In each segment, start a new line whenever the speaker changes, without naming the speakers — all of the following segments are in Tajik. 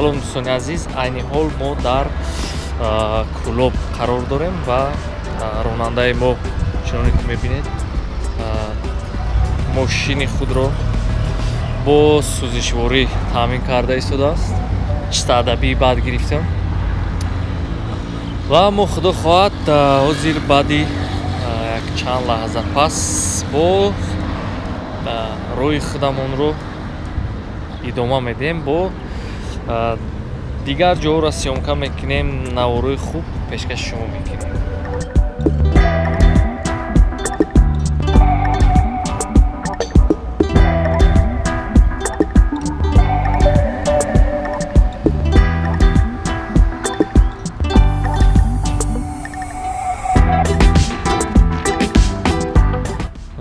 Салом дӯстони азиз, айни ҳол мо дар Кӯлоб қарор дорем ва ронандаи мо чуноне ки мебинед мошини худро бо сӯзишворӣ таъмин карда истодааст. Чиста адабии баъд гирифтем ва мо худо хоҳад ҳозир баъди як чанд лаҳза пас бо роҳи худамонро идома медиҳем, бо дигар ҷоҳоро съёмка мекунем, наворои хуб пешкаши шумо мекунем.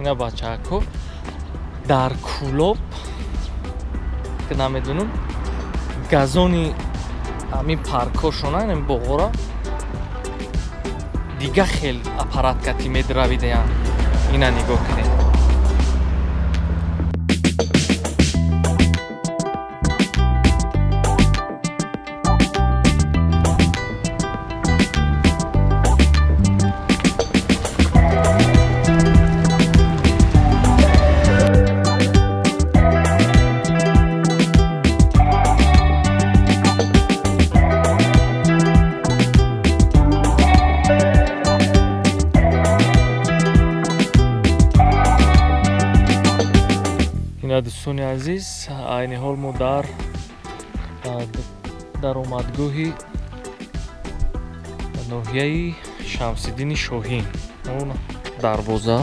Ина бачаҳако дар Кӯлоб ки намедонам газони ҳамин паркҳошона, ин боғора дига хел аппарат кати медравидаянд. Ина нигоҳ кунед. Дӯстони азиз, айни ҳол мо дар даромадгоҳи ноҳияи Шамсиддини Шоҳин, он дарвоза.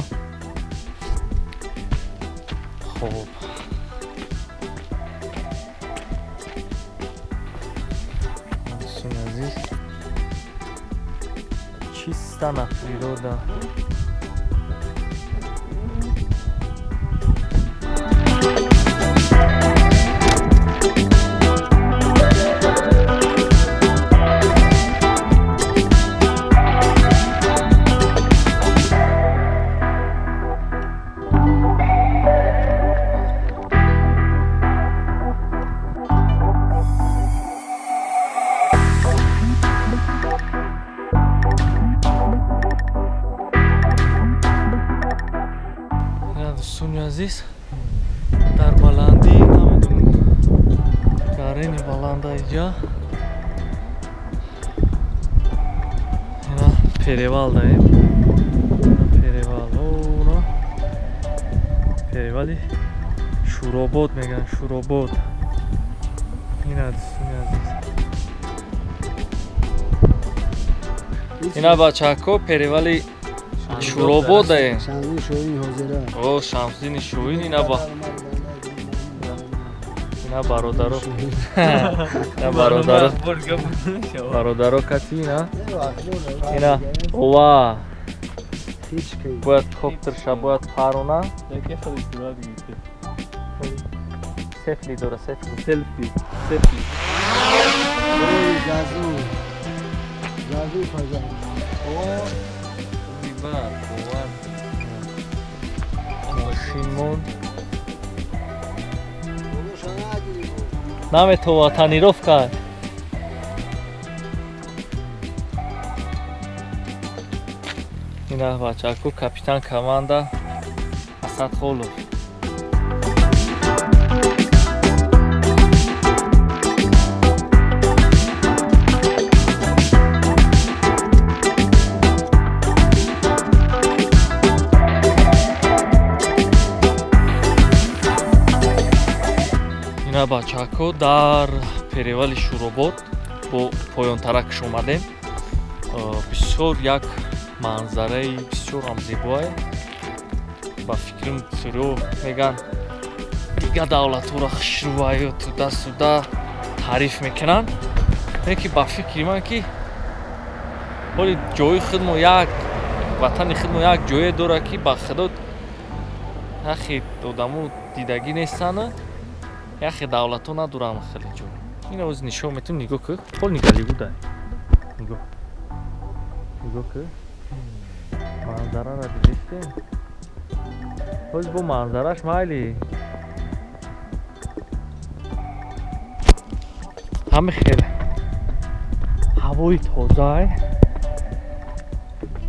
Хоб, дӯстони азиз, чиста на природа. Дӯстони азиз, дар баландӣ намедонам гарени баланда иҷа ина перевал даем, перевал ора перевали Шӯробод мегӯянд, Шӯробод. Ина дӯстони азиз, ина бачаҳако перевали Шӯробод даем. О, Шамсиддини Шоҳин. Ина ба ина бародаро, ина бародаро, бародаро кати ина ина ова бояд коптерша бояд парона. Сефли дора, сефли, селфи, сефли.
Газу, газу пожалуйста.
Мошинмон наметова тонировка. Ина бачаку капитан команда Асад Холов. Ина бачаҳако дар перевали Шӯробод бо поёнтаракш омадем. Бисёр як манзараи бисёрам зебое. Ба фикрам бисёриҳо мегӯянд дига давлатҳоро хушрӯаю туда-сюда таъриф мекунанд, лекин ба фикри ман ки ҳоли ҷои худмо як ватани худмо як ҷое дорад ки ба худо яхе одамо дидагӣ нестанд, яхе давлатҳо надоранд хеле ҷо. Ина оз нишон метум, нигоҳ кӯ, ҳол нигалибуда. Нигоҳ, нигоҳ кӯ, манзараро дидистем. Ҳоз бо манзараш майли. Ҳами хел ҳавои тоза,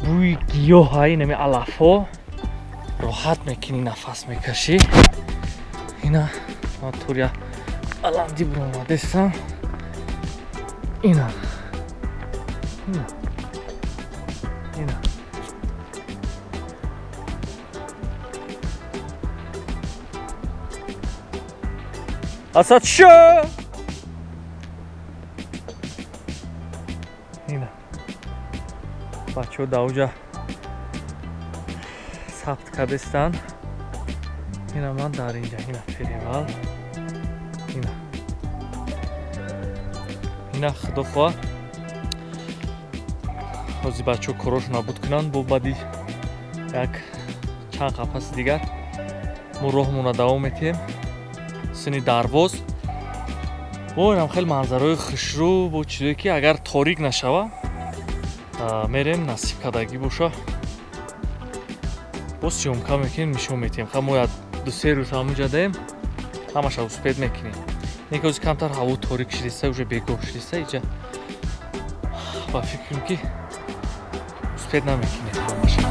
бӯи гиёҳ, инами алафҳо, роҳат мекунӣ, нафас мекашӣ. Ина ман туря баландӣ биромадестам. Ина ина ина Асад шо! Ина бачаҳо дар сабт кардестанд. Ина ман дар инҷа, ина перевал. Ина ина худо хоҳад ҳозир бачаҳо корошон набуд кунанд, бо баъди як чанд қафаси дигар мо роҳмонро давом метиҳем сини дарвоз. Бо инам хеле манзараҳои хушрӯ, бо чизое ки агар торик нашава мерем, насиб кардагӣ боша боз съёмка мекунем, нишон метиҳем. Ха мо як ду-се рӯз ҳамунҷа даем, ҳамаша успед мекунем. Неки ҳозир камтар ҳаво торик шидиста, уже бегоҳ шидиста, иҷа ба фикрам ки успед намекунем ҳамаша.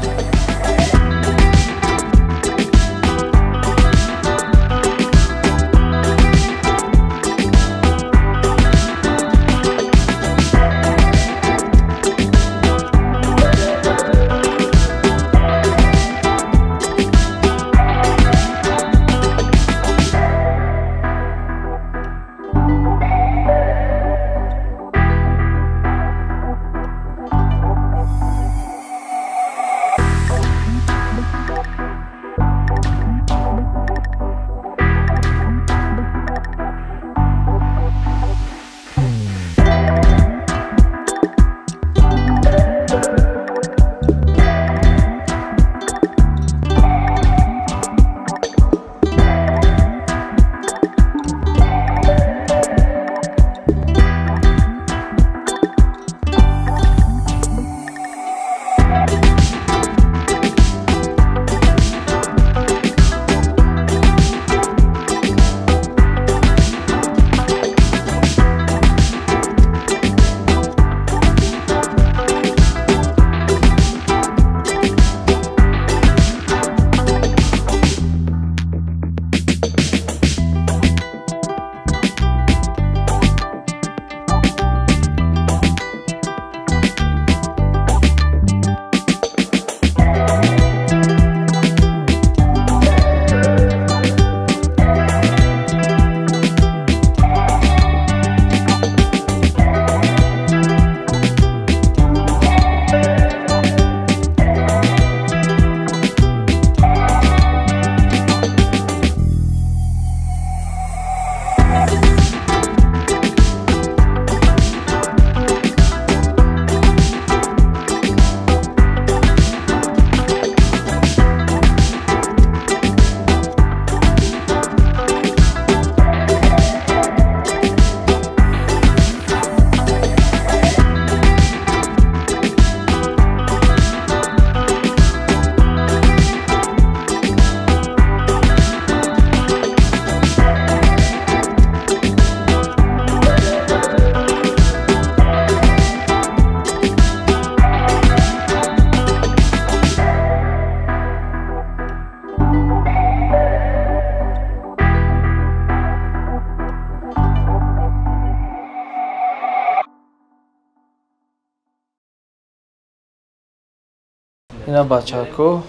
Ина бачако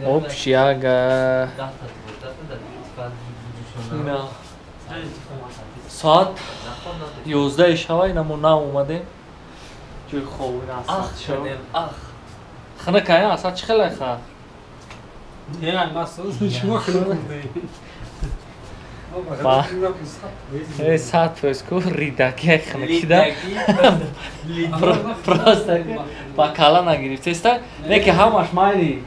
общага. Ина соат 11 шава, ина мо нав омадем. Ҷои хоб ина асад шава. Хина кая асад чӣ хеле ха?
Не, шумо хина.
Ба 100% ку ридаки хинакида. Просто ба кала нагирифтеста. Не ки ҳамаш майли.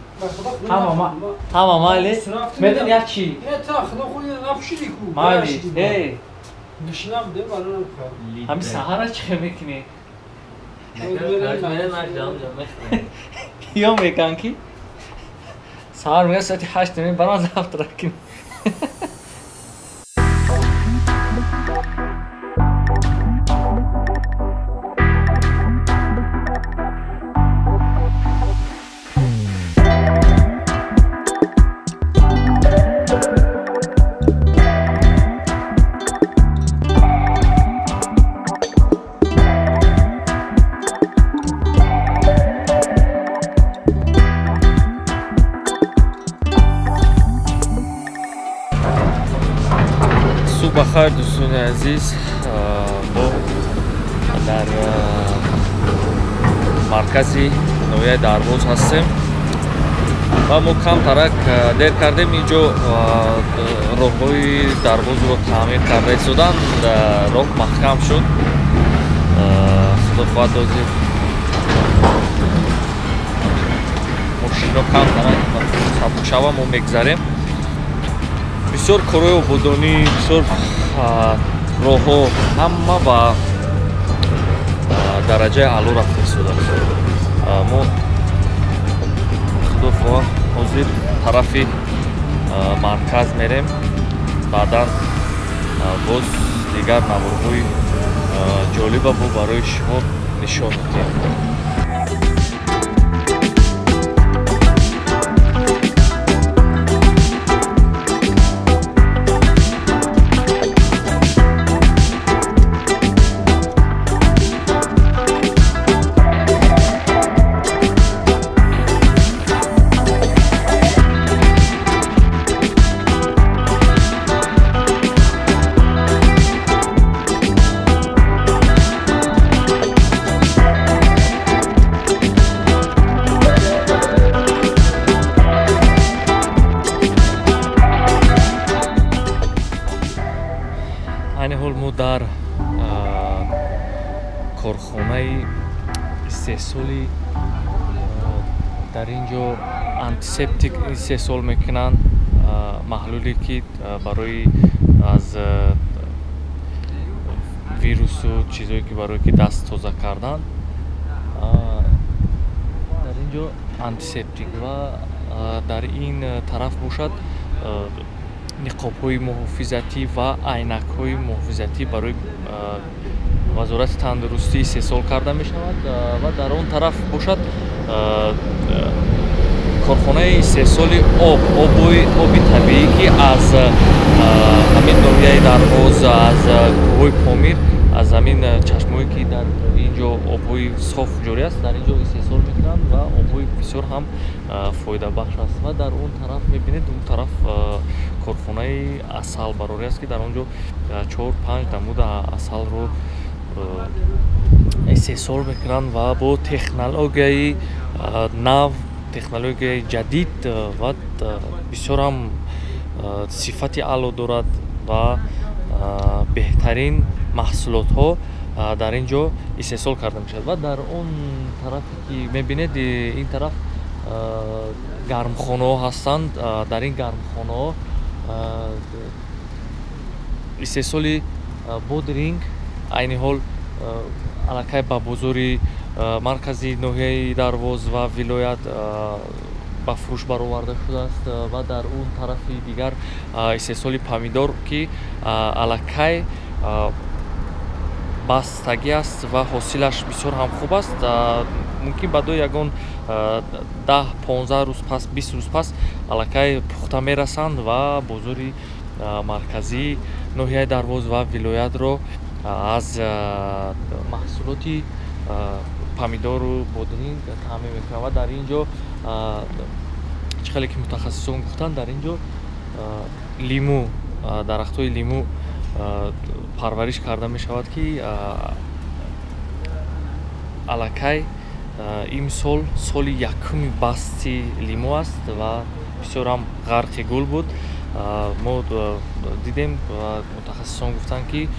Ҳама майли. Медон як чӣ? Майли. Эй. Ҳами саҳара чӣ хел мекунӣ? Ё мекан ки саҳар мега соати 8 мебарам завтрак кунӣ. Субҳ бахайр, дӯстони азиз. Мо дар маркази ноҳияи Дарвоз ҳастем ва мо камтарак дер кардем. Инҷо роҳҳои Дарвозро таъмир карда истоданд, роҳ маҳкам шуд. Худо хоҳад ҳозир мошино камтарак сабук шава, мо мегзарем. Бисёр корҳои ободонӣ, бисёр роҳҳо ҳама ба дараҷаи аъло рафта истодааст. Мо худо хоҳад ҳозир тарафи марказ мерем, баъдан боз дигар наворҳои ҷолиба бо барои шумо нишон медиҳем. Айни ҳол мо дар корхонаи истеҳсоли, дар ин ҷо антисептик истеҳсол мекунанд, маҳлуле ки барои аз вирусу чизое ки барое ки даст тоза кардан, дар ин ҷо антисептик ва дар ин тараф бошад ниқобҳои муҳофизатӣ ва айнакҳои муҳофизатӣ барои вазорати тандурустӣ истеҳсол карда мешавад ва дар он тараф бошад корхонаи истеҳсоли об, оби табиӣ, ки аз ҳамин ноҳияи Дарвоз, аз кӯҳҳои Помир, аз ҳамин чашмаҳое ки дар ин ҷо обҳои соф ҷорӣ аст, дар ин ҷо истеҳсол мекунанд ва обҳои бисёр ҳам фоидабахш аст. Ва дар он тараф мебинед, он тараф корхонаи асалбарорӣ аст, ки дар он ҷо 4-5 намуда асалро истеҳсол мекунанд ва бо технологияи нав, технологияи ҷадид ва бисёр ҳам сифати аъло дорад ва беҳтарин маҳсулотҳо дар ин ҷо истеҳсол карда мешавад. Ва дар он тарафе ки мебинед, ин тараф гармхонаҳо ҳастанд. Дар ин гармхонаҳо истеҳсоли бодринг айни ҳол аллакай ба бозори маркази ноҳияи Дарвоз ва вилоят ба фурӯш бароварда шудааст. Ва дар он тарафи дигар истеҳсоли помидор, ки аллакай бастагӣ аст ва ҳосилаш бисёр ҳам хуб аст. Мумкин баъдо ягон 10-15 рӯз пас, 20 рӯз пас аллакай пухта мерасанд ва бозори марказии ноҳияи Дарвоз ва вилоятро аз маҳсулоти помидору бодринг таъмин мекунанд. Ва дар ин ҷо чӣ хеле ки мутахассисон гуфтанд, дар ин ҷо лимӯ, дарахтҳои лимӯ парвариш карда мешавад, ки аллакай имсол соли якуми басти лимӯ аст ва бисёр ҳам ғарқи гул буд. Мо дидем ва мутахассисон гуфтанд, ки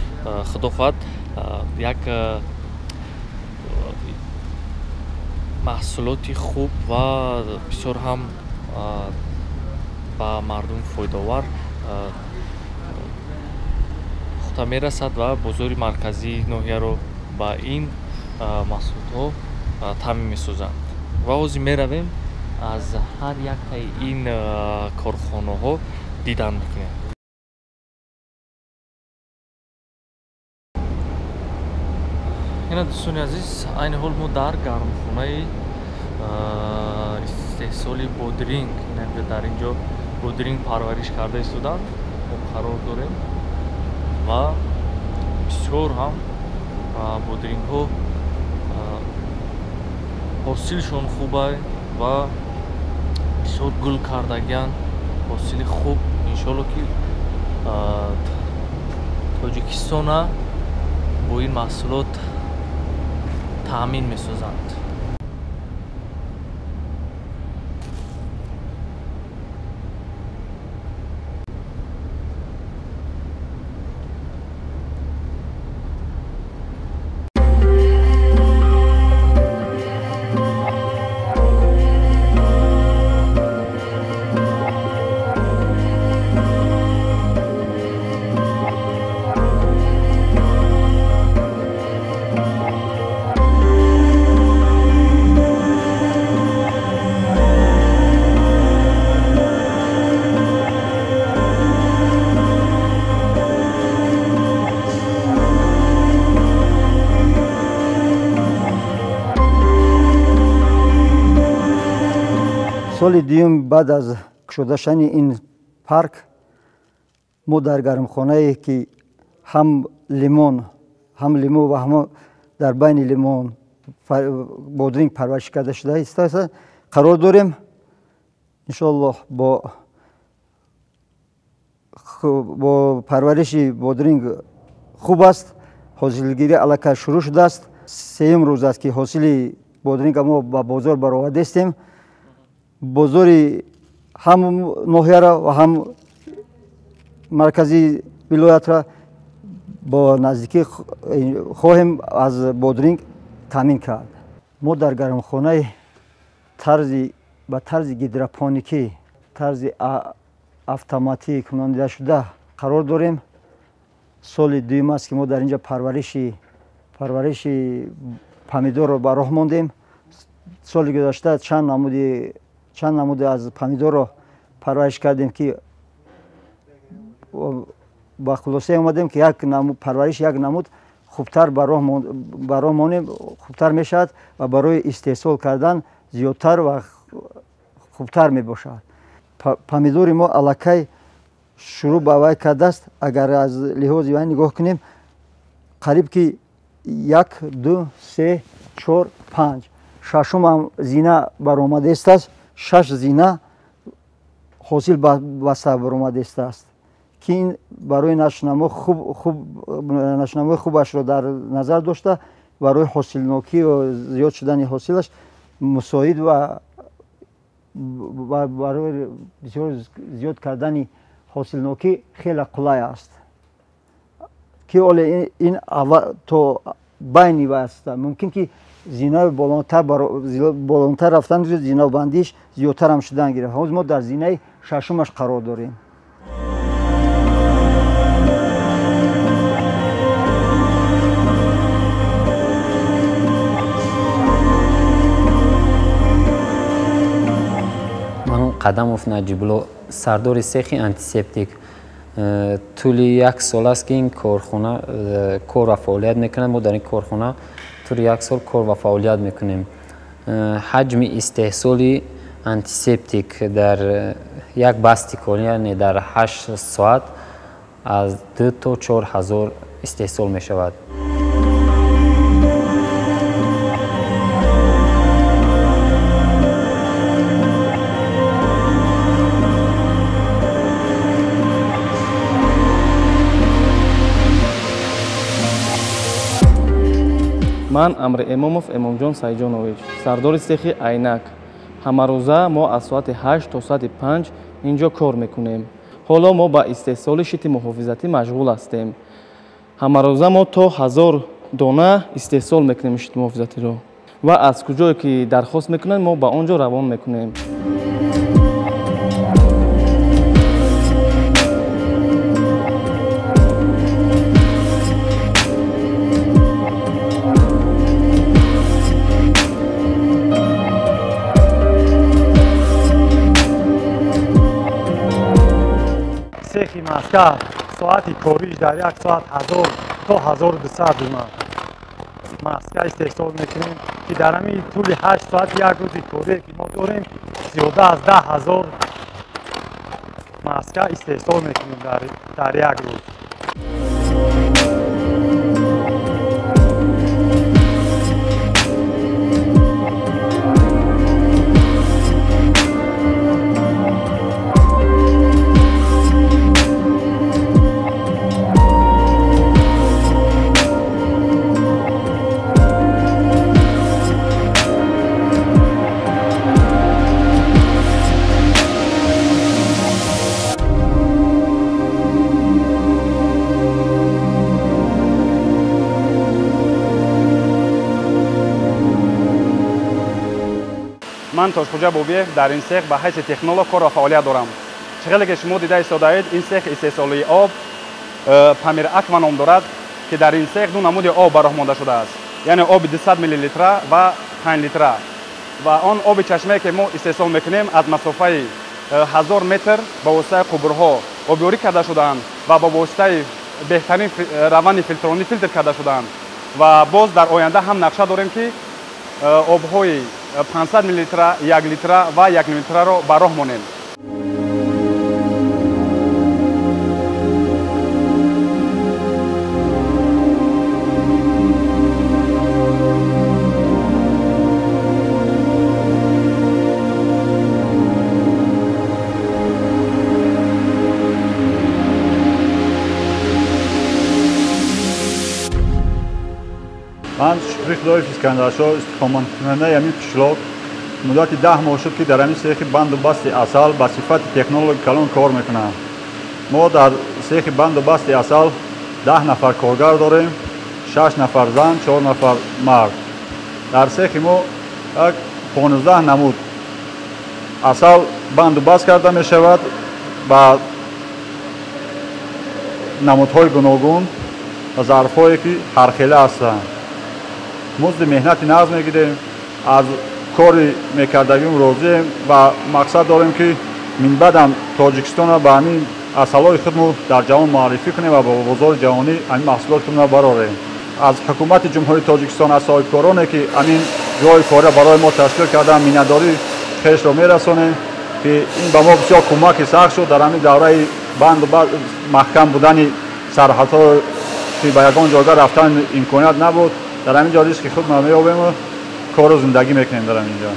худо хоҳад як маҳсулоти хуб ва бисёр ҳам ба мардум фоидаовар пухта мерасад ва бозори марказии ноҳияро ба ин маҳсулотҳо таъмин месозанд. Ва ҳозир меравем аз ҳар яктаи ин корхонаҳо дидан мекунем. Ина дӯстони азиз, айни ҳол мо дар гармхонаи истеҳсоли бодринг, дар ин ҷо бодринг парвариш карда истоданд, мо қарор дорем ва бисёр ҳам бодрингҳо ҳосилшон хубай ва бисёр гул кардагиянд, ҳосили хуб. Иншоалло ки Тоҷикистона бо ин маҳсулот таъмин месозанд.
Соли дуюм баъд аз кушода шудани ин парк мо дар гармхонае ки ҳам лимон, ҳам лимӯ ва ҳам дар байни лимон бодринг парвариш карда шуда қарор дорем. Иншоаллоҳ бо парвариши бодринг хуб аст. Ҳосилгирӣ аллакай шурӯъ шудааст. Сеюм рӯз аст ки ҳосили бодринга мо ба бозор баровардастем. Бозори ҳам ноҳияро ва ҳам маркази вилоятро бо наздикӣ хоҳем аз бодринг таъмин кард. Мо дар гармхонаи ба тарзи гидропоникӣ, тарзи автоматӣ кунонида шуда қарор дорем. Соли дуюм аст ки мо дар инҷа парвариши помидорро ба роҳ мондем. Соли гузашта чанд намуди аз помидорро парвариш кардем ки ба хулосае омадем ки парвариши як намуд хубтар ба роҳ монем, хубтар мешавад ва барои истеҳсол кардан зиёдтар ва хубтар мебошад. Помидори мо аллакай шурӯъ ба вай кардааст. Агар аз лиҳози вай нигоҳ кунем, қариб ки 1, 2, 3, 4, 5, шашум ҳам зина баромадааст. 6 зина ҳосил баста баромадааст ки ин барои нашунамои хубашро дар назар дошта барои ҳосилнокӣ ва зиёд шудани ҳосилаш мусоид ва барои бисёр зиёд кардани ҳосилнокӣ хеле қулай аст ки оле ин то байни аст. Мумкин ки зинаи болонтар рафтан, зинабандиш зиёдтар ҳам шудан гирифт. Ҳозир мо дар зинаи шашумаш қарор дорем.
Ман Қадамов Наҷибулло, сардори сехи антисептик. Тӯли як сол аст ки ин корхона кор ва фаъолият мекунад. Мо дар ин корхона тӯли як сол кор ва фаъолият мекунем. Ҳаҷми истеҳсоли антисептик дар як басти корӣ, яъне дар 8 соат аз 2 то 4 ҳазор истеҳсол мешавад.
Ман Амри Эмомов Эмомҷон Сайҷонович, сардори сехи Айнак. Ҳамарӯза мо аз соати 8 то соати 5 инҷо кор мекунем. Ҳоло мо ба истеҳсоли шити муҳофизатӣ машғул ҳастем. Ҳамарӯза мо то 1000 дона истеҳсол мекунем шити муҳофизатиро ва аз куҷое ки дархост мекунанд мо ба он ҷо равон мекунем.
Цехи маска соати кориш дар як соат 1000 то 1200 дона маска истеҳсол мекунем ки дар ҳамин тӯли 8 соат як рӯзи корие ки мо дорем зиёда аз 10 000 маска истеҳсол мекунем дар як рӯз.
Ман Тошхӯҷа Бобиев дар ин сех ба ҳайси технолог кор ва фаъолият дорам. Чӣ хеле ки шумо дида истодаед, ин сех истеҳсолии об Памир Аква ном дорад, ки дар ин сех ду намуди об ба роҳ монда шудааст, яъне оби 200 миллилитра ва 5 литра. Ва он оби чашмае ки мо истеҳсол мекунем аз масофаи 1000 метр ба воситаи қубурҳо обёрӣ карда шудаанд ва ба воситаи беҳтарин раванди филтронӣ филтр карда шудаанд. Ва боз дар оянда ҳам нақша дорем, ки обҳои 500 миллилитра, 1 литра ва 1 литраро ба роҳ монем.
Ман Шукри Худоев Искандаршоҳ, истиқоматкунандаи ҳамин қишлоқ. Муддати 10 моҳ шуд, ки дар ҳамин сехи банду басти асал ба сифати технологи калон кор мекунам. Мо дар сехи банду басти асал 10 нафар коргар дорем, 6 нафар зан, 4 нафар мард. Дар сехи мо 15 намуд асал банду баст карда мешавад ба намудҳои гуногун ва зарфҳое, ки ҳархела ҳастанд. Музди меҳнати нағз мегирем, аз кори мекардагим розием ва мақсад дорем, ки минбаъдам Тоҷикистонро ба ҳамин асалҳои худмо дар ҷаҳон муаррифӣ кунем ва ба бозори ҷаҳонӣ ҳамин маҳсулоти худро барорем. Аз ҳукумати Ҷумҳурии Тоҷикистон, аз соҳибкороне, ки ҳамин ҷойи корро барои мо ташкил карданд, миннатдории хешро мерасонем, ки ин ба мо бисёр кӯмаки сахт шуд дар ҳамин давраи банду маҳкам будани сарҳадҳо, ки ба ягон ҷойгоҳ рафтан имконият набуд. Дар ҳамин ҷо ризқи худро меёбем ва кору зиндагӣ мекунем дар ҳамин ҷо.